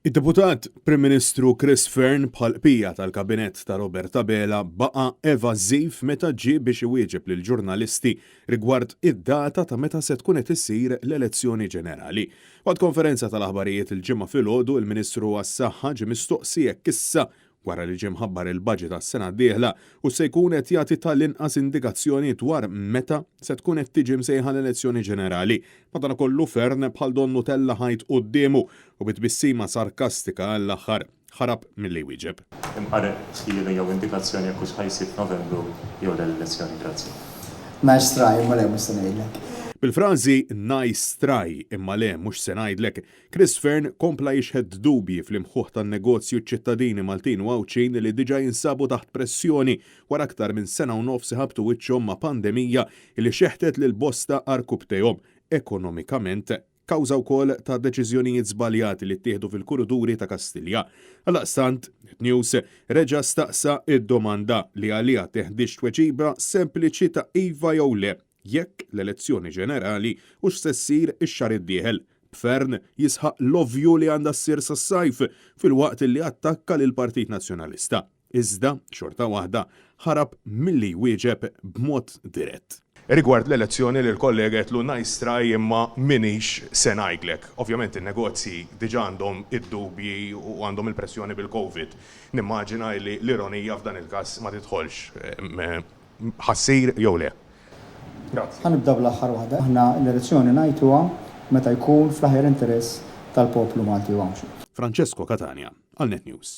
Id-Deputat Prim Ministru Chris Fearne bħall-qpija tal-Kabinett ta' Robert Abela baqa' evażiv meta ġie biex iwieġeb lill-ġurnalisti rigward id-data ta' meta se tkun qed issir l-elezzjoni ġenerali. Waqt konferenza tal-aħbarijiet il-Ġimgħa filgħodu, il-Ministru għas-Saħħa ġie mistoqsi jekk issa Wara li ġie mħabbar il-budget għas-sena d-dieħla, hu se jkun qed jagħti tal-inqas indikazzjoni dwar meta se tkun qed tiġi msejħa l-elezzjoni ġenerali. Madankollu Fearne bħal donnu tella' ħajt quddiemu u bi tbissima sarkastika għall-aħħar, ħarab milli jwieġeb. Imqar ħjiel jew indikazzjoni jekk hux ħa jsir f'Novembru jew le l-elezzjoni. Grazzi. Nice try, imma le mhux se ngħidlek. Bil-frażi nice try, imma le mhux se ngħidlek, Chris Fearne kompla jixħet dubji fl-imħuħ tan-negozji u ċ-ċittadini Maltin u Għawdxin li diġà jinsabu taħt pressjoni wara aktar minn sena u nofs iħabbtu wiċċhom ma' pandemija li xeħtet lil bosta għarkupptejhom ekonomikament kawża wkoll ta' deċiżjonijiet żbaljati li ttieħdu fil-kuruduri ta' Kastilja. Għaldaqstant, Net News reġa' staqsa d-domanda li għaliha teħdiex tweġiba sempliċi ta' iva jew le. jekk l-elezzjoni ġenerali hux se ssir ix-xahar id-dieħel, b'Fearne jisħaq l-ovvju li għandha ssir sas-sajf filwaqt li attakka lill-Partit Nazzjonalista. Iżda, xorta waħda, ħarab milli jwieġeb b'mod dirett. Rigward l-elezzjoni lill-kollega għedtlu nice try imma m'iniex se ngħidlek. Ovvjament in-negozji diġà għandhom id-dubji u għandhom il-pressjoni bil-Covid. Nimmaġina li l-ironija f'dan il-każ ma tidħolx. Ħa ssir jew le? Grazzi. Ħa nibda bl-aħħar waħda. Aħna l-elezzjoni ngħajtuha meta jkun fl-aħjar interess tal-poplu Malti u Għawdxi. Francesco Catania għal Net News.